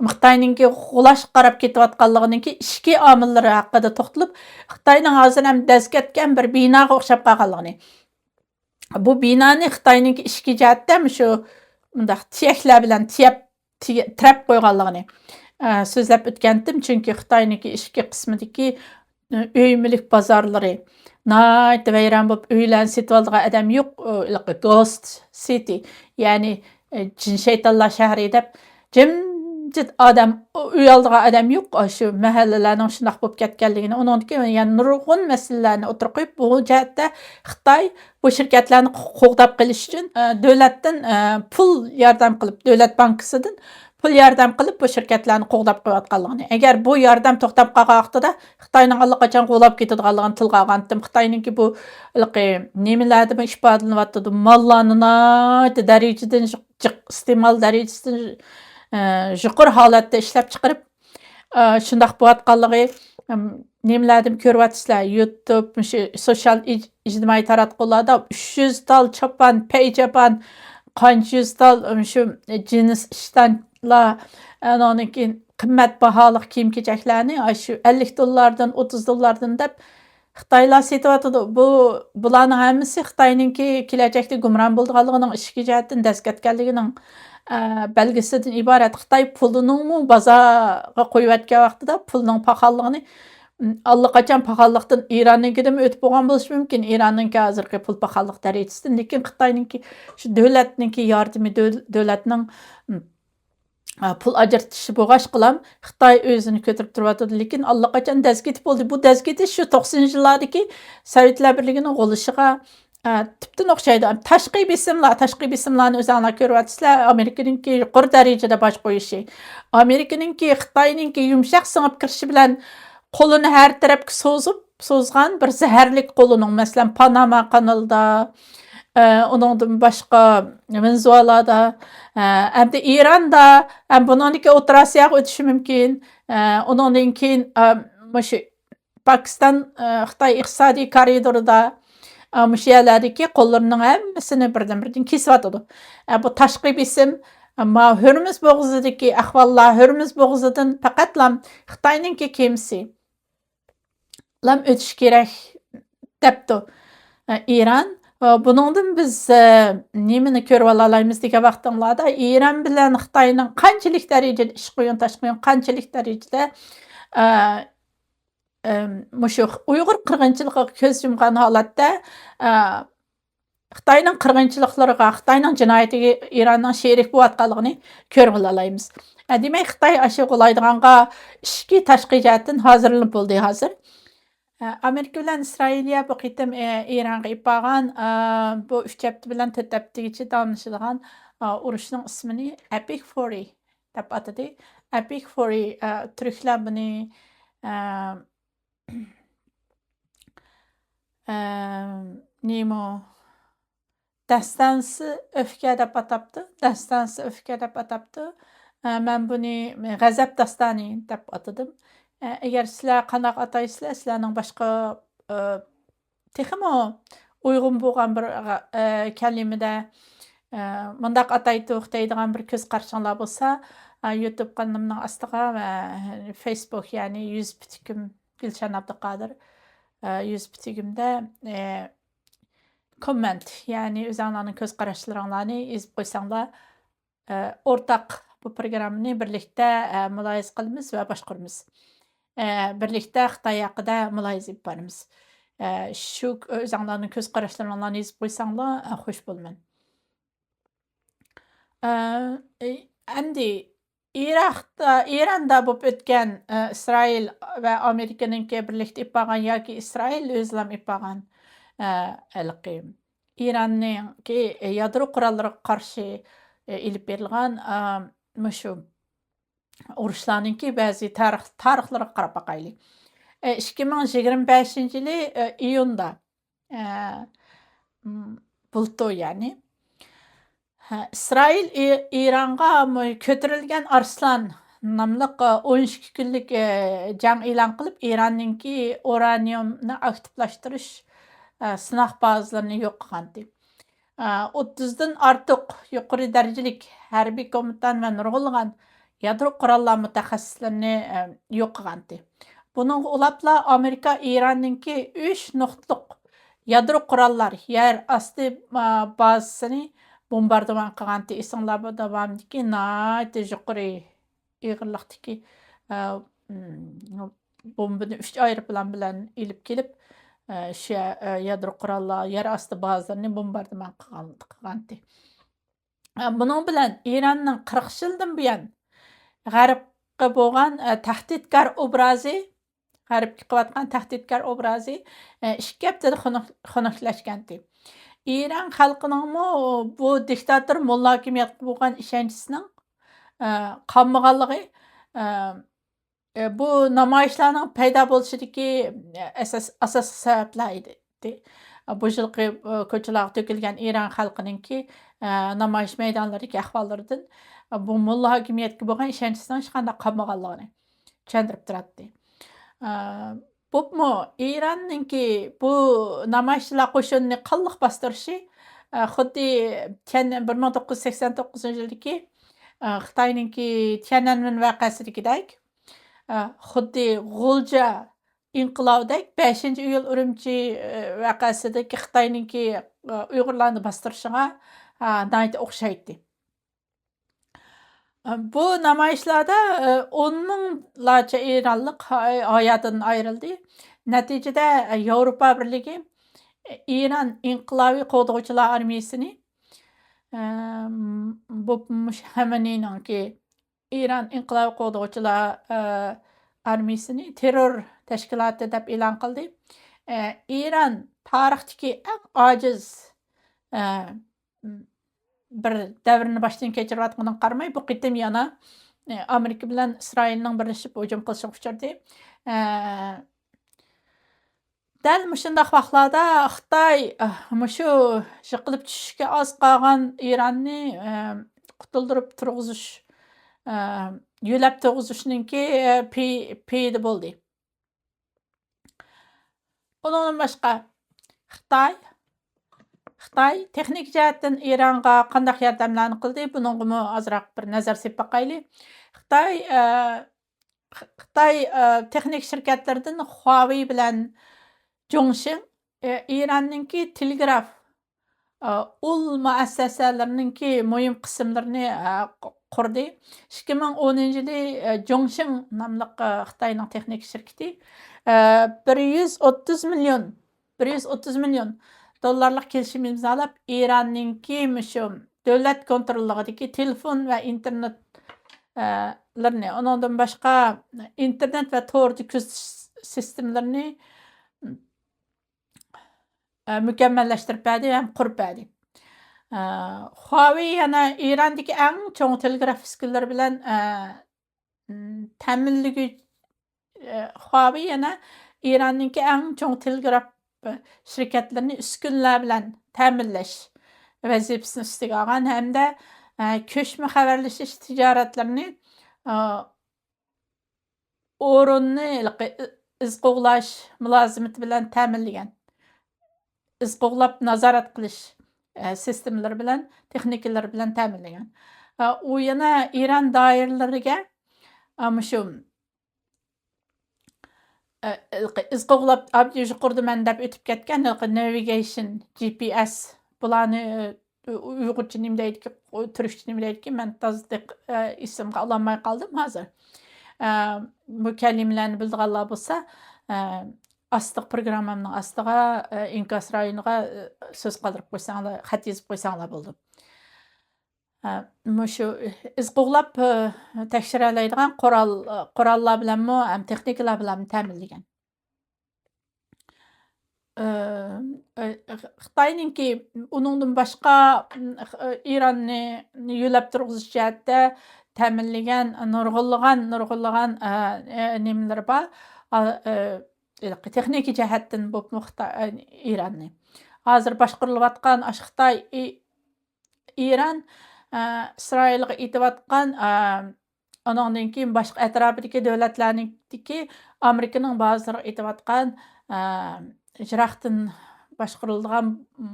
خىتاينىڭكى غۇلاشقا قاراپ كېتىۋاتقانلىقىنىڭكى ئىچكى ئامىللىرى ھەققىدە توختىلىپ، خىتاينىڭ ھازىر ھەم دەز كەتكەن بىر بىناغا ئوخشاپ قالغانلىقىنى، بۇ بىنانى خىتاينىڭكى ئىچكى جەھەتتە مۇشۇ مۇنداق تىيەكلەر بىلەن تىيەپ، تىيە-، تىرەپ قويغانلىقىنى، ئە، سۆزلەپ ئۆتكەنتىم. چۈنكى خىتاينىڭكى ئىچكى قىسمىدىكى، ئە، ئۆي مۈلۈك بازارلىرى ناھايىتى ۋەيران بولۇپ، ئۆيلەرنى سېتىۋالىدىغان ئادەم يوق. ئۇ، ھېلىقى ghost city، يەنى، ئە، جىن شەيتانلار شەھىرى دەپ جىمجىت ئادەم، ئۆي ئالىدىغان ئادەم يوق، شۇ مەھەللىلەرنىڭ شۇنداق بولۇپ كەتكەنلىكىنى، ئۇنىڭدىن كېيىن يەنە نۇرغۇن مەسىلىلەرنى ئوتتۇرىغا قويۇپ، بۇ جەھەتتە خىتاي بۇ شىركەتلەرنى قوغداپ قېلىش ئۈچۈن، ئە، دۆلەتتىن، ئە، پۇل ياردەم قىلىپ، دۆلەت بانكىسىدىن پۇل ياردەم قىلىپ، بۇ شىركەتلەرنى قوغداپ قېلىۋاتقانلىقىنى، ئەگەر بۇ ياردەم توختاپ قالغان ۋاقتىدا خىتاينىڭ ئاللىقاچان غۇلاپ كېتىدىغانلىقىنى تىلغا ئالغانتىم. خىتاينىڭكى بۇ ھېلىقى نېمىلەردىمۇ ئىپادىلىنىۋاتىدۇ، ماللارنى ناھايىتى دەرىجىدىن جىق، جىق ئىستېمال دەرىجىسىدىن، ئە، يۇقىرى ھالەتتە ئىشلەپچىقىرىپ، ئە، شۇنداق بولۇۋاتقانلىقى، ئىم، نېمىلەردىمۇ كۆرۈۋاتىسىلەر، يۇتۇب، مۇشۇ سوشيال ئىج-، ئىجتىمائىي تاراتقۇلاردا ئۈچ يۈز تال چاپان، پەي چاپان، قانچە يۈز تال، ئىم، شۇ جىنس ئىشتانلار، ئانىڭدىن كېيىن قىممەت باھالىق كىيىم-كېچەكلەرنى، ئاشۇ ئەللىك دوللاردىن، ئوتتۇز دوللاردىن دەپ خىتايلار سېتىۋاتىدۇ. بۇ، بۇلارنىڭ ھەممىسى خىتاينىڭكى كېلەچەكتە گۇمران بولىدىغانلىقىنىڭ، ئىچكى جەھەتتىن دەز كەتكەنلىكىنىڭ، ئە، بەلگىسىدىن ئىبارەت. خىتاي پۇلىنىڭمۇ بازارغا قويۇۋەتكەن ۋاقتىدا پۇلنىڭ پاخاللىقىنى، ئم، ئاللىقاچان پاخاللىقتىن ئىراننىڭكىدىنمۇ ئۆتۈپ بولغان بولۇشى مۇمكىن. ئىراننىڭكى ھازىرقى پۇل پاخاللىق دەرىجىسىدىن، لېكىن خىتاينىڭكى شۇ دۆلەتنىڭكى ياردىمى، دۆل-، دۆلەتنىڭ، ئم، ئا، پۇل ئاجرىتىشى بولغاچقىلام، خىتاي ئۆزىنى كۆتۈرۈپ تۇرۇۋاتىدۇ، لېكىن ئاللىقاچان دەز كېتىپ بولدى. بۇ دەز كېتىش شۇ توقسىنىنچى يىللاردىكى سوۋېتلەر بىرلىكىنىڭ غۇلىشىغا، ئا، تۈپتىن ئوخشايدۇ. تاشقى بېسىملار، تاشقى بېسىملارنى ئۆزۈڭلار كۆرۈۋاتىسىلەر، ئامېرىكىنىڭكى يۇقىرى دەرىجىدە باش قويۇشى، ئامېرىكىنىڭكى، خىتاينىڭكى يۇمشاق سىڭىپ كىرىشى بىلەن قولىنى ھەر تەرەپكە سوزۇپ، سوزغان بىر زەھەرلىك قولىنىڭ، مەسىلەن، پاناما قانىلىدا، ئە، ئۇنىڭدىن باشقا ۋېنېزۇېلادا، ئە، ئەمدى ئىراندا، ئە، بۇنىڭدىكى ئوتتۇرا ئاسىياغا ئۆتۈشى مۇمكىن. ئە، ئۇنىڭدىن كېيىن، ئە، مۇشۇ پاكىستان، ئە، خىتاي ئىقتىسادىي كارىدورىدا، ئە، مۇشۇ يەرلەردىكى قوللىرىنىڭ ھەممىسىنى بىردىن-بىردىن كېسىۋاتىدۇ. ئە، بۇ تاشقى بېسىم، ئە، ما ھۆرمۇز بوغۇزىدىكى ئەھۋاللار، ھۆرمۇز بوغۇزىدىن پەقەتلا خىتاينىڭكى كېمىسى لام ئۆتۈش كېرەك دەپتۇ، ئە، ئىران. ئە، بۇنىڭدىن بىز، ئە، نېمىنى كۆرۈۋالالايمىز دېگەن ۋاقتىڭلاردا، ئىران بىلەن خىتاينىڭ قانچىلىك دەرىجىدە ئىش قويۇن، تاش قويۇن، قانچىلىك دەرىجىدە، ئە، ئە، مۇشۇ ئۇيغۇر قىرغىنچىلىقىغا كۆز يۇمغان ھالەتتە، ئە، خىتاينىڭ قىرغىنچىلىقلىرىغا، خىتاينىڭ جىنايىتىگە ئىراننىڭ شېرىك بولالايمىز، كۆرۈۋالالايمىز. ئە، دېمەك، خىتاي ئاشۇ غۇلايدىغانغا ئىچكى، تاشقى جەھەتتىن ھازىرلىنىپ بولدى ھازىر. ئە، ئامېرىكا بىلەن ئىسرائىلىيە بۇ قېتىم، ئە، ئىرانغا ئېلىپ بارغان، ئە، بۇ ئۈچ ھەپتە بىلەن تۆت ھەپتىگىچە داۋاملىشىدىغان، ئە، ئۇرۇشنىڭ ئىسمىنى ئەپىك فورى دەپ ئاتىدى. ئەپىك فورى، ئە، تۈركلەر بۇنى، ئە، ئە، نېمە، دەستانىسى ئۆفكە دەپ ئاتاپتۇ. دەستانىسى ئۆفكە دەپ ئاتاپتۇ. ئە، مەن بۇنى غەزەپ داستانى دەپ ئاتىدىم. ئە، ئەگەر سىلەر قانداق ئاتايسىلەر، سىلەرنىڭ باشقا، ئە، تېخىمۇ ئۇيغۇن بولغان بىر، ئە، كەلىمىدە، ئە، مۇنداق ئاتايتتۇق دەيدىغان بىر كۆز قارىشىڭلار بولسا، ئە، يۇتۇب قانىلىمنىڭ ئاستىغا ۋە فېيسبۇك، يەنى يۈز پۈتۈكۈم گۈلشەن ئابدۇقادىر، ئە، يۈز پۈتۈكۈمدە، ئە، كوممېنت، يەنى ئۆزۈڭلارنىڭ كۆز قاراشلىرىڭلارنى يېزىپ قويساڭلار، ئە، ئورتاق بۇ پروگراممىنى بىرلىكتە، ئە، مۇلاھىزە قىلىمىز ۋە باشقۇرىمىز. ئە، بىرلىكتە خىتاي ھەققىدە مۇلاھىزە ئېلىپ بارىمىز. ئە، شۇ ئۆزۈڭلارنىڭ كۆز قاراشلىرىڭلارنى يېزىپ قويساڭلار، ئە، خوش بولىمەن. ئە، ئەمدى ئىراقتا، ئىراندا بولۇپ ئۆتكەن، ئە، ئىسرائىل ۋە ئامېرىكىنىڭكى بىرلىكتە ئېلىپ بارغان ياكى ئىسرائىل ئۆزىلا ئېلىپ بارغان، ئە، ھېلىقى ئىراننىڭكى يادرو قوراللىرىغا قارشى، ئە، ئېلىپ بېرىلغان، ئە، مۇشۇ ئۇرۇشلارنىڭكى بەزى تارىخ، تارىخلىرىغا قاراپ باقايلى. ئە، ئىككى مىڭ يىگىرمە بەشىنچى يىلى، ئە، ئىيۇندا، ئە، م، بۇلتۇر، يەنى، ھە، ئىسرائىل ئى-، ئىرانغا مۇ-، كۆتۈرۈلگەن ئارسلان ناملىق، ئە، ئون ئىككى كۈنلۈك، ئە، جەڭ ئېلان قىلىپ، ئىراننىڭكى ئۇرانىيۇمنى ئاكتىپلاشتۇرۇش، ئە، سىناق بازىلىرىنى يوق قىلغانتى. ئە، ئوتتۇزدىن ئارتۇق يۇقىرى دەرىجىلىك ھەربىي كومېندان ۋە نۇرغۇنلىغان يادرو قوراللار مۇتەخەسسىسلىرىنى، ئە، يوق قىلغانتى. بۇنىڭغا ئۇلاپلا ئامېرىكا ئىراننىڭكى ئۈچ نۇقتىلىق يادرو قوراللار يەر ئاستى، ئە، بازىسىنى بومباردىمان قىلغانتى. ئېسىڭلاردا بار، داۋامىدىكى ناھايىتى يۇقىرى ئېغىرلىقتىكى، ئە، م، بومبىنى ئۈچ ئايروپىلان بىلەن ئېلىپ كېلىپ، ئە، شۇ، ئە، يادرو قوراللار يەر ئاستى بازىلىرىنى بومباردىمان قىلغان، قىلغانتى. ئە، بۇنىڭ بىلەن ئىراننىڭ قىرىق يىلدىن بۇيان غەربقە بولغان، ئە، تەھدىتكار ئوبرازى، غەربكە قىلىۋاتقان تەھدىتكار ئوبرازى، ئە، ئىككى ھەپتىدە خۇنۈك-، خۇنۈكلەشكەنتى. ئىران خەلقىنىڭمۇ بۇ دىكتاتور موللا ھاكىمىيەتكە بولغان ئىشەنچىسىنىڭ، ئە، قالمىغانلىقى، ئە، ئە، بۇ نامايىشلارنىڭ پەيدا بولۇشىدىكى، ئە، ئاساس-، ئاساسلىق سەۋەبلەر ئىدى. بۇ يىلقى، ئە، كوچىلارغا تۆكۈلگەن ئىران خەلقىنىڭكى، ئە، نامايىش مەيدانلىرىدىكى ئەھۋاللىرىدىن، ئە، بۇ موللا ھاكىمىيەتكە بولغان ئىشەنچىسىنىڭ ھېچقانداق قالمىغانلىقىنى چۈشەندۈرۈپ تۇراتتى. ئە، بولۇپمۇ ئىراننىڭكى بۇ نامايىشچىلار قوشۇنىنى قانلىق باستۇرۇشى، ئە، خۇددى تيەن-، بىر مىڭ توققۇز يۈز سەكسەن توققۇزىنچى يىلدىكى، ئە، خىتاينىڭكى تيەنئەنمېن ۋەقەسىدىكىدەك، ئە، خۇددى غۇلجا ئىنقىلابىدەك بەشىنچى ئىيۇل ئۈرۈمچى، ئە، ۋەقەسىدىكى خىتاينىڭكى، ئە، ئۇيغۇرلارنى باستۇرۇشىغا، ئە، ناھايىتى ئوخشايتتى. ئە، بۇ نامايىشلاردا، ئە، ئون مىڭلارچە ئىرانلىق ھاي-، ھاياتىدىن ئايرىلدى. نەتىجىدە، ئە، ياۋروپا بىرلىكى، ئە، ئىران ئىنقىلابىي قوغدىغۇچىلار ئارمىيىسىنى، ئە، بۇ مۇش-، خامنەئىنىڭكى ئىران ئىنقىلابىي قوغدىغۇچىلار، ئە، ئارمىيىسىنى تېررور تەشكىلاتى دەپ ئېلان قىلدى. ئە، ئىران تارىختىكى ئەڭ ئاجىز، ئە، بىر دەۋرنى باشتىن كەچۈرۈۋاتقىنىغا قارىماي، بۇ قېتىم يەنە، ئە، ئامېرىكا بىلەن ئىسرائىلنىڭ بىرلىشىپ ھۇجۇم قىلىشىغا ئۇچرىدى. ئە، دەل مۇشۇنداق ۋاقىتلاردا خىتاي، ئە، مۇشۇ يىقىلىپ چۈشۈشكە ئاز قالغان ئىراننى، ئە، قۇتۇلدۇرۇپ تۇرغۇزۇش، ئە، يۆلەپ تۇرغۇزۇشنىڭكى، ئە، پېي-، پېيىدە بولدى. ئۇنىڭدىن باشقا خىتاي، خىتاي تېخنىكا جەھەتتىن ئىرانغا قانداق ياردەملەرنى قىلدى؟ بۇنىڭغىمۇ ئازراق بىر نەزەر سېلىپ باقايلى. خىتاي، ئە، خىتاي، ئە، تېخنىك شىركەتلىرىدىن خۇاۋېي بىلەن جوڭشىڭ، ئە، ئىراننىڭكى تېلېگراف، ئە، ئۇل مۇئەسسەسەلىرىنىڭكى مۇھىم قىسىملىرىنى، ئە، قۇ-، قۇردى. ئىككى مىڭ ئونىنچى يىلى، ئە، جوڭشىڭ ناملىق، ئە، خىتاينىڭ تېخنىك شىركىتى، ئە، بىر يۈز ئوتتۇز مىليون، بىر يۈز ئوتتۇز مىليون دوللارلىق كېلىشىم ئىمزالاپ، ئىراننىڭكى مۇشۇ دۆلەت كونتروللۇقىدىكى تېلېفون ۋە ئىنتېرنېت، ئە، لىرىنى، ئۇنىڭدىن باشقا ئىنتېرنېت ۋە توردا كۆزىتىش سىستېمىلىرىنى، ئە، مۇكەممەللەشتۈرۈپ بەردى ھەم قۇرۇپ بەردى. ئە، خۇاۋېي يەنە ئىراندىكى ئەڭ چوڭ تېلېگراف ئۈسكۈنىلىرى بىلەن، ئە، م، تەمىنلىگۈ-، ئە، خۇاۋېي يەنە ئىراندىكى ئەڭ چوڭ تېلېگراف شىركەتلىرىنى ئۈسكۈنىلەر بىلەن تەمىنلەش ۋەزىپىسىنى ئۈستىگە ئالغان ھەمدە، ئە، كۆچمە خەۋەرلىشىش تىجارەتلىرىنى، ئە، ئورۇننى ھېلىقى ئىز قوغلاش مۇلازىمىتى بىلەن تەمىنلىگەن. ئىز قوغلاپ نازارەت قىلىش، ئە، سىستېمىلىرى بىلەن، تېخنىكىلىرى بىلەن تەمىنلىگەن. ئە، ئۇ يەنە ئىران دائىرىلىرىگە، ئە، مۇشۇ، ئە، ھېلىقى ئىز قوغلاپ ئابجۇ قۇردىمەن دەپ ئۆتۈپ كەتكەن ھېلىقى نېۋىگەيشن، جى پى ئېس، بۇلارنى، ئۇ-، ئۇيغۇرچە نېمە دەيدىكى، ئۇ تۈركچە نېمە دەيدىكى، مەن تازا دىق-، ئە، ئېسىمگە ئالالماي قالدىم ھازىر. ئە، بۇ كەلىمىلەرنى بىلىدىغانلار بولسا، ئە، ئاستىغا، پروگراممامنىڭ ئاستىغا، ئە، ئىنكاس رايونىغا، ئە، سۆز قالدۇرۇپ قويساڭلار، خەت يېزىپ قويساڭلار بولىدۇ. ئە، مۇشۇ ئىز قوغلاپ، ئە، تەكشۈرەلەيدىغان قورال، قوراللار بىلەنمۇ ھەم تېخنىكىلار بىلەنمۇ تەمىنلىگەن. ئە، ئە، خىتاينىڭكى ئۇنىڭدىن باشقا، ئىراننى يۆلەپ تۇرغۇزۇش جەھەتتە تەمىنلىگەن نۇرغۇنلىغان، نۇرغۇنلىغان، ئە، ئە، نېمىلىرى بار. ئا، ئە، ھېلىقى تېخنىكا جەھەتتىن بولۇپمۇ خىتاي، ئە، ئىراننى. ھازىر باشقۇرۇلۇۋاتقان ئاشۇ خىتاي، ئى-، ئىران، ئە، ئىسرائىلغا ئېتىۋاتقان، ئە، ئۇنىڭدىن كېيىن باشقا ئەتراپىدىكى دۆلەتلەرنىڭكى، ئامېرىكىنىڭ بازىلىرىغا ئېتىۋاتقان، ئە، يىراقتىن باشقۇرۇلىدىغان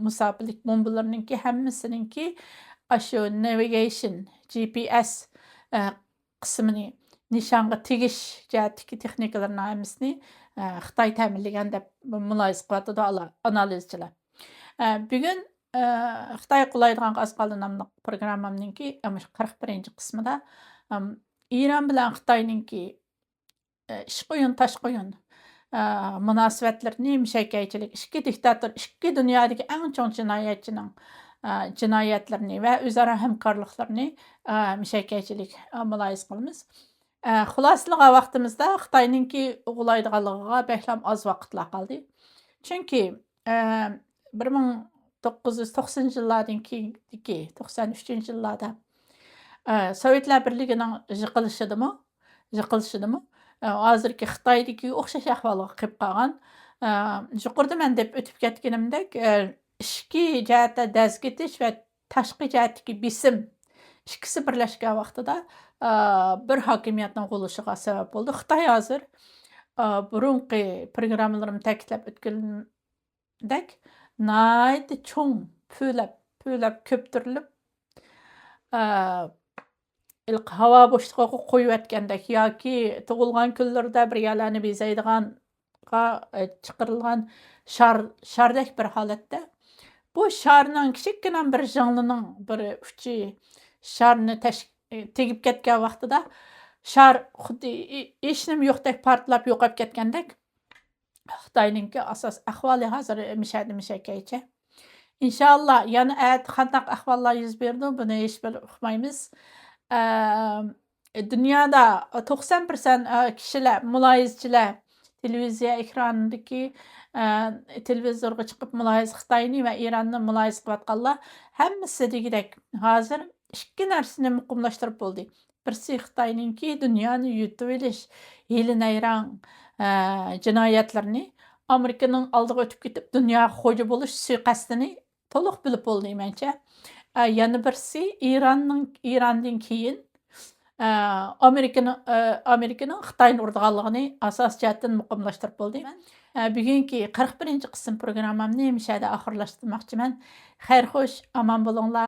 مۇساپىلىك بومبىلىرىنىڭكى ھەممىسىنىڭكى ئاشۇ نېۋىگەيشن، جى پى ئېس، ئە، قىسمىنى نىشانغا تېگىش جەھەتتىكى تېخنىكىلىرىنىڭ ھەممىسىنى، ئە، خىتاي تەمىنلىگەن دەپ مۇلاھىزە قىلىۋاتىدۇ ئالا-، ئانالىزچىلار. ئە، بۈگۈن، ئە، خىتاي قولايدىغانغا ئاز قالدى ناملىق پروگراممامنىڭكى، ئە، مۇشۇ قىرىق بىرىنچى قىسمىدا، ئەم، ئىران بىلەن خىتاينىڭكى، ئە، ئىچ قويۇن، تاش قويۇن، ئە، مۇناسىۋەتلىرىنى مۇشەكەيچىلىك، ئىككى دىكتاتور، ئىككى دۇنيادىكى ئەڭ چوڭ جىنايەتچىنىڭ، ئە، جىنايەتلىرىنى ۋە ئۆزئارا ھەمكارلىقلىرىنى، ئە، مۇشەكەيچىلىك، ئە، مۇلاھىزە قىلىمىز. ئە، خۇلاسىلىغان ۋاقتىمىزدا خىتاينىڭكى غۇلايدىغانلىقىغا بەكلەم ئاز ۋاقىتلا قالدى. چۈنكى، ئە، بىر مىڭ توققۇز يۈز توقسىنىنچى يىللاردىن كېيىنكى، توقسان ئۈچىنچى يىللاردا، ئە، سوۋېتلار بىرلىكىنىڭ يىقىلىشىدىمۇ، يىقىلىشىدىمۇ، ئە، ھازىرقى خىتايدىكى ئوخشاش ئەھۋالغا قېلىپ قالغان. ئە، يۇقىرىدا مەن دەپ ئۆتۈپ كەتكىنىمدەك، ئە، ئىچكى جەھەتتە دەز كېتىش ۋە تاشقى جەھەتتىكى بېسىم ئىككىسى بىرلەشكەن ۋاقتىدا، ئە، بىر ھاكىمىيەتنىڭ قۇرۇلۇشىغا سەۋەب بولدى. خىتاي ھازىر، ئە، بۇرۇنقى پروگراممىلىرىمدا تەكىتلەپ ئۆتكەندەك ناھايىتى چوڭ پۈۋلەپ، پۈۋلەپ كۆپتۈرۈلۈپ، ئە، ھېلىقى ھاۋا بوشلۇقىغا قويۇۋەتكەندەك ياكى تۇغۇلغان كۈنلىرىدە بىر يەرلەرنى بېزەيدىغانغا، ئە، چىقىرىلغان شار، شاردەك بىر ھالەتتە. بۇ شارنىڭ كىچىككىنە بىر ژىڭلىنىڭ بىر ئۇچى شارنى تەش-، تېگىپ كەتكەن ۋاقتىدا شار خۇددى ھېچنېمە يوقتەك پارتلاپ يوقاپ كەتكەندەك. خىتاينىڭكى ئاساس ئەھۋالى ھازىر مىشەدە مىشەكەيچە. ئىنشاللا، يەنە ئەتە قانداق ئەھۋاللار يۈز بېرىدۇ، بۇنى ھېچبىر ئۇقمايمىز. ئەم، دۇنيادا توقسان پىرسەنت، ئە، كىشىلەر، مۇلاھىزىچىلەر، تېلېۋىزىيە ئېكرانىدىكى، ئە، تېلېۋىزورغا چىقىپ مۇلاھىزە، خىتاينى ۋە ئىراننى مۇلاھىزە قىلىۋاتقانلار ھەممىسى دېگۈدەك ھازىر ئىككى نەرسىنى مۇقىملاشتۇرۇپ بولدى. بىرسى خىتاينىڭكى دۇنيانى يۇتۇۋېلىش ھىيلە-نەيرەڭ، ئە، جىنايەتلىرىنى، ئامېرىكىنىڭ ئالدىغا ئۆتۈپ كېتىپ دۇنياغا خوجا بولۇش سۇيىقەستىنى تولۇق بىلىپ بولدى مەنچە. ئە، يەنە بىرسى ئىراننىڭ، ئىراندىن كېيىن، ئە، ئامېرىكىنىڭ، ئە، ئامېرىكىنىڭ خىتاينى ئۇرىدىغانلىقىنى ئاساسىي جەھەتتىن مۇقىملاشتۇرۇپ بولدى. ئە، بۈگۈنكى قىرىق بىرىنچى قىسىم پروگراممامنى مۇشەدە ئاخىرلاشتۇرماقچىمەن. خەير خوش، ئامان بولۇڭلار.